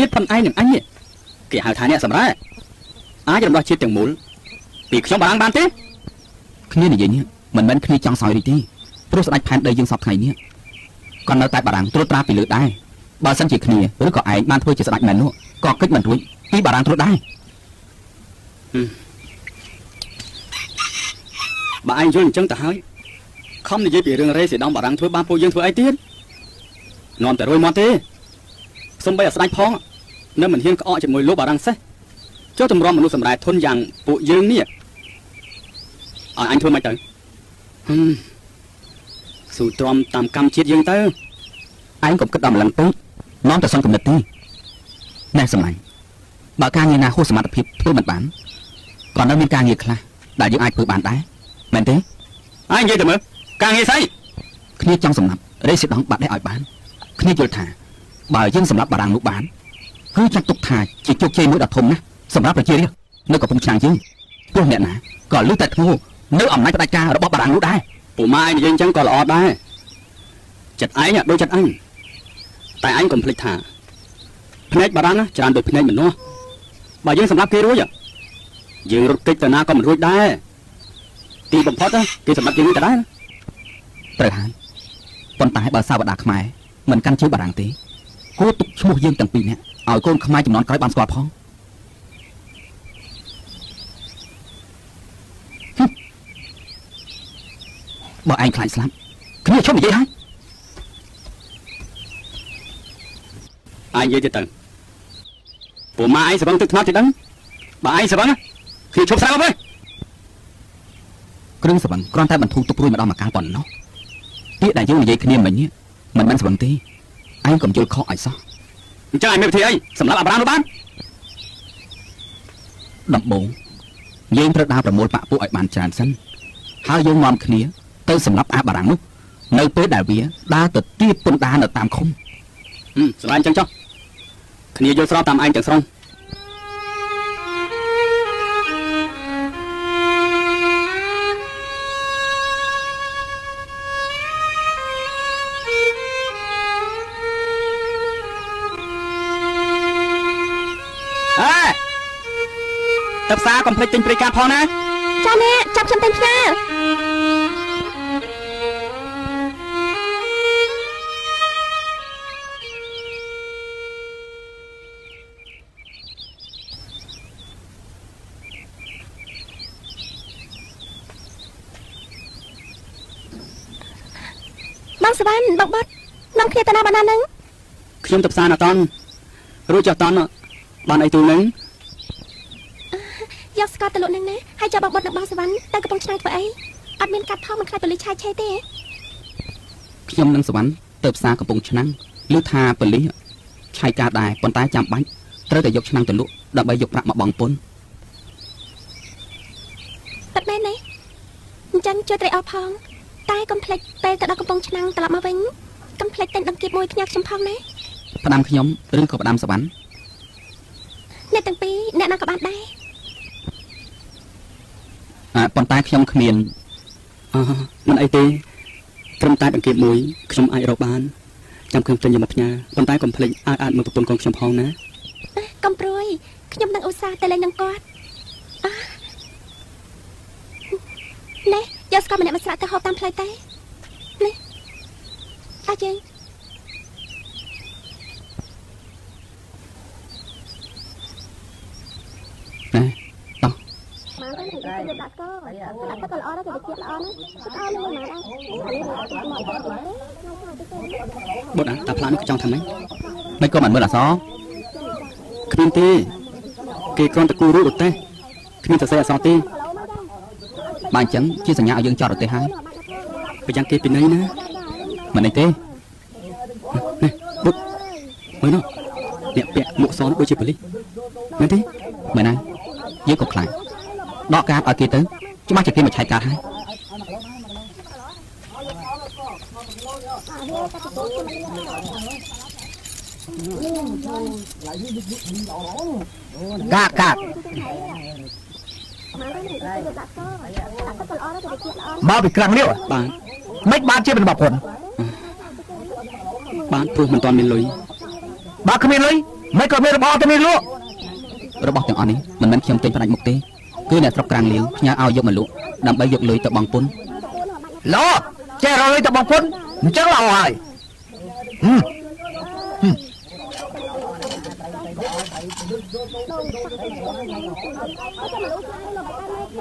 មានប៉ុនឯងនឹងអញនេះគេហៅថាអ្នកសម្រែអាចរំដោះជាតិទាំងមូលពីខ្ញុំបារាំងបានទេ គ្នានិយាយនេះមិនមែនគ្នាចង់សោយរីកទេព្រោះស្ដេចផែនដីយើងសពថ្ងៃនេះក៏នៅតែបារាំងត្រួតត្រាពីលើដែរបើសិនជាគ្នាឬក៏ឯងបានធ្វើជាស្ដេចមែននោះក៏គិតមិនរួចពីបារាំងត្រួតដែរ បើឯងយល់អញ្ចឹងទៅហើយខំនិយាយពីរឿងរេសេដងបារាំងធ្វើបានពួកយើងធ្វើអីទៀតនាំតែរួយមកទេសំបីអាស្ដេចផងនៅមិនហ៊ានក្អកជាមួយលោកបារាំងសេះចុះតម្រាំមនុស្សសម្រែធនយ៉ាងពួកយើងនេះឲ្យអញធ្វើមិនទៅហឹមស៊ូទ្រាំតាមកម្មជាតិយើងទៅ ឯងកុំគិតដល់ម្លឹងពេកនាំតែសន្កំណត់ទេណែសម្លាញ់បើការងារណាហួសសមត្ថភាពធ្វើមិនបានក៏នៅមានការងារខ្លះដែលយើងអាចធ្វើបានដែរមែនទេ ឯងនិយាយទៅមើលការងារស្អី គ្នាចង់សម្លាប់រេស៊ីដង់បាត់នេះឲ្យបានគ្នាយល់ថាបើយើងសម្លាប់បារាំងនោះបានគឺចាត់ទុកថាជាជោគជ័យមួយដ៏ធំណាស់សម្រាប់ប្រជារាស្ត្រនៅកំពង់ឆ្នាំងយើងព្រោះអ្នកណាក៏លឺតែធ្ងោនៅអំណាចផ្ដាច់ការរបស់បារាំងនោះដែរ ពួកម៉ាឯងនិយាយអញ្ចឹងក៏ល្អដែរចិត្តឯងដូចចិត្តអញតែអញកុំភ្លេចថាភ្នែកបារាំងច្រើនដូចភ្នែកមនុស្សបើយើងសម្លាប់គេរួចយើងរត់គេចទៅណាក៏មិនរួចដែរទីបំផុតគេសម្លាប់យើងវិញក៏ដែរ ត្រូវហើយប៉ុន្តែបើសាវតាខ្មែរមិនកាន់ជើងបារាំងទេគួរទុកឈ្មោះយើងទាំងពីរនាក់ឲ្យកូនខ្មែរចំនួនក្រោយបានស្គាល់ផងបើឯងខ្លាចស្លាប់គ្នាឈប់និយាយហើយ ឯងនិយាយទៅទៅពួកម៉ាឯងស្វឹងទឹកថ្នោតទេដឹងបើឯងស្វឹងគ្នាឈប់ស្រាប់ហើយ គ្រឿងសវឹងគ្រាន់តែបន្ធូរទុករួចម្ដងម្កាលប៉ុណ្ណោះពាក្យដែលយើងនិយាយគ្នាមិញនេះមិនមែនសវឹងទេឯងកុំយល់ខុសឲ្យសោះ អញ្ចឹងឯងមានវិធីអីសម្រាប់អាបារាំងនោះបាន ដំបូងយើងត្រូវដើរប្រមូលបាក់ពួកឲ្យបានច្រើនសិនហើយយើងនាំគ្នាទៅសម្រាប់អាបារាំងនោះនៅពេលដែលវាដើរទៅទៀបពន្ធដារនៅតាមឃុំ សម្រាប់អញ្ចឹងចុះគ្នាយល់ស្របតាមឯងទាំងស្រុងអេទៅផ្សារកុំភ្លេចទិញព្រីកាផងណា ចាអ្នកចាប់ខ្ញុំទិញផ្ញើបងសវណ្ណបងបត់នាំគ្នាទៅណាបានណានឹង ខ្ញុំទៅផ្សារណាតន់រួចចុះតន់បានអីទូនឹង យកស្ករទៅលក់នឹងណាហើយចាប់បងបត់និងបងសវណ្ណទៅកំពង់ឆ្នាំងធ្វើអីអត់មានកាត់ផងមិនខ្លាចប៉ូលីសឆាយឆេទេ ខ្ញុំនិងសវណ្ណទៅផ្សារកំពង់ឆ្នាំងឮថាប៉ូលីសឆាយការដែរប៉ុន្តែចាំបាច់ត្រូវតែយកឆ្នាំងទៅលក់ដើម្បីយកប្រាក់មកបង់ពន្ធ ពិតមែនទេអញ្ចឹងជួយត្រេកអរផងតែកុំភ្លេចពេលទៅដល់កំពង់ឆ្នាំងត្រឡប់មកវិញកុំភ្លេចទិញដង្កៀបមួយផ្ញើខ្ញុំផងណា ផ្ដាំខ្ញុំឬក៏ផ្ដាំសវណ្ណ អ្នកទាំងពីរអ្នកណាក៏បានដែរ ប៉ុន្តែខ្ញុំគ្មាន អមិនអីទេត្រឹមតែដង្កៀបមួយខ្ញុំអាចរកបានចាំខ្ញុំទិញយកមកផ្ញើប៉ុន្តែកុំភ្លេចអាចអាចមើលប្រពន្ធកូនខ្ញុំផងណា កុំព្រួយខ្ញុំនឹងឧស្សាហ៍ទៅលេងនឹងគាត់នេះយកស្ករម្នាក់មួយស្រាក់ទៅហូបតាមផ្លូវទេនេះតើយើង ណែតោះ បុតអាតាផ្លានោះគេចង់ថាម៉េច មិនក៏មិនមើលអស គ្មានទេគេគ្រាន់តែគូរូបរទេះគ្មានសរសេរអក្សរទេ បើអញ្ចឹងជាសញ្ញាឲ្យយើងចោតរទេះហើយ ប្រយ៉ាងគេពិន័យណា មិនអីទេ នេះបុតមើលនោះអ្នកពាក់មួកសនោះដូចជាប៉ូលីសមែនទេ មែនហើយយើងក៏ខ្លាចដកកាតឲ្យគេទៅច្បាស់ជាគេមកឆែកកាតហើយ កាតកាតមកពីក្រាំងនេះ បាទ មិនបានជាមិនបបខ្លួន បាទព្រោះមិនទាន់មានលុយ បើគ្មានលុយ មិនក៏មានរបស់ទៅនេះលក់ របស់ទាំងអស់នេះមិនមែនខ្ញុំទិញផ្ដាច់មុខទេគឺអ្នកស្រុកក្រាំងលាវផ្ញើឲ្យយកមកលក់ដើម្បីយកលុយទៅបង់ពន្ធ ល្អចេះរកលុយទៅបង់ពន្ធអញ្ចឹងល្អហើយ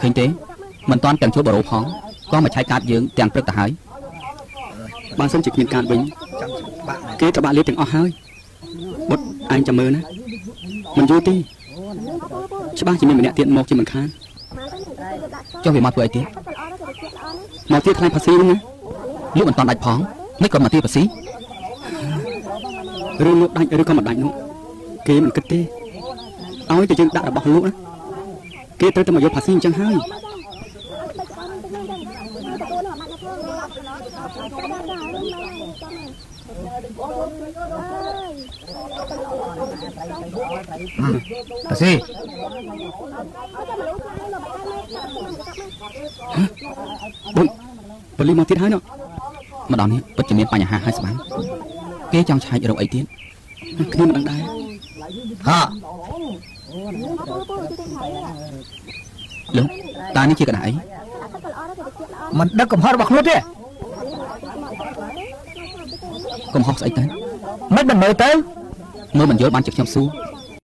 ឃើញទេមិនតាន់ទាំងជួបបារោផងក៏មកឆែកកាតយើងទាំងព្រឹកទៅហើយ បើសិនជាគ្មានកាតវិញគេត្របាក់លេបទាំងអស់ហើយបុតឯងចាំមើលណាមិនយូរទេច្បាស់ជាមានម្នាក់ទៀតមកជាមិនខាន ចុះវាមកធ្វើអីទៀត មកទៀតថ្លៃភាស៊ីហ្នឹងណា លក់មិនតាន់ដាច់ផងមិនក៏មកទៀតភាស៊ី ឬលក់ដាច់ឬក៏មិនដាច់នោះគេមិនគិតទេឲ្យតែយើងដាក់របស់លក់ណាគេត្រូវតែមកយកភាស៊ីអញ្ចឹងហើយ ភាស៊ី បុនប៉ូលីសមកទៀតហើយនោះ ម្ដងនេះពិតជាមានបញ្ហាហើយស្បានគេចង់ឆែករកអីទៀត ខ្ញុំមិនដឹងដែរ ហា លោកតើនេះជាกระดาษអី មិនដឹកកំហុសរបស់ខ្លួនទេ កំហុសស្អីទៅ មិនមិនមើលទៅ មើលមិនយល់បានជាខ្ញុំសួរ